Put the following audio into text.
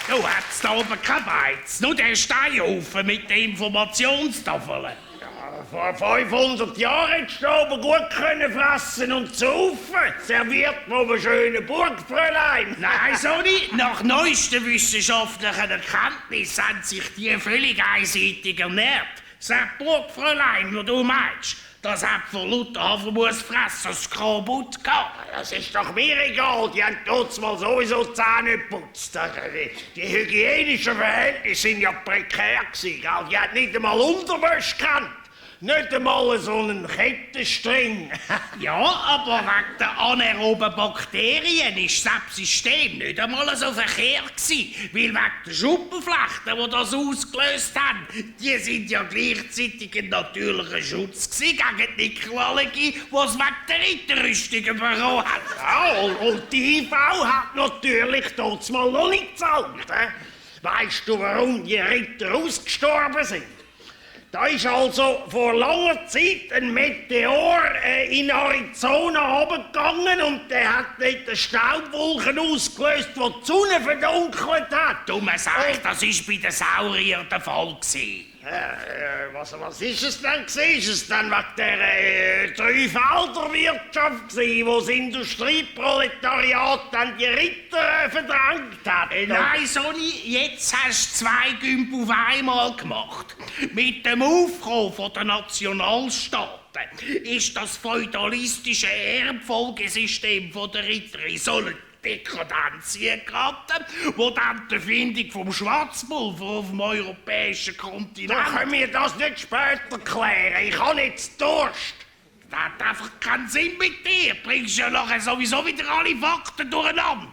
Du hättest da oben kein Beiz, nur den Steinhaufen mit den Informationstafeln. Vor 500 Jahren hättest du oben gut können fressen und saufen. Serviert von einem schönen Burgfräulein. Nein, Sonny, nach neuesten wissenschaftlichen Erkenntnissen haben sich die völlig einseitig ernährt. Das Burgfräulein, das du meinst, das hat von lauter Hafermusfressen das Skrobut gehabt. Das ist doch mir egal, die haben trotz mal sowieso die Zähne geputzt. Die hygienischen Verhältnisse sind ja prekär gewesen, gell? Die hat nicht einmal Unterwäsche gekannt. Nicht einmal so einen Kettenstring. Ja, aber wegen der anaeroben Bakterien ist das System nicht einmal so verkehrt gewesen, weil wegen der Schuppenflechten, die das ausgelöst haben, die sind ja gleichzeitig ein natürlicher Schutz gewesen gegen die Nickelallergie, die es wegen der Ritterrüstung bekommen hat. Ja, und die IV hat natürlich trotz mal noch nicht gezahlt. Weißt du, warum die Ritter ausgestorben sind? Da ist also vor langer Zeit ein Meteor in Arizona runtergegangen und der hat dort eine Staubwolke ausgelöst, die die Sonne verdunkelt hat. Du, man sagt, das war bei den Sauriern der Fall gewesen. Was ist es denn gewesen? Ist es dann wegen der Dreifelderwirtschaft gewesen, wo das Industrieproletariat dann die Ritter verdrängt hat? Nein, Sonny, jetzt hast du 2 Gümpel auf einmal gemacht. Mit dem Aufkommen der Nationalstaaten ist das feudalistische Erbfolgesystem der Ritter in so eine Dekadenz geraten, wo dann die Erfindung vom Schwarzpulver auf dem europäischen Kontinent... Da können wir das nicht später klären. Ich habe jetzt Durst. Das hat einfach keinen Sinn mit dir. Bringst ja nachher sowieso wieder alle Fakten durcheinander.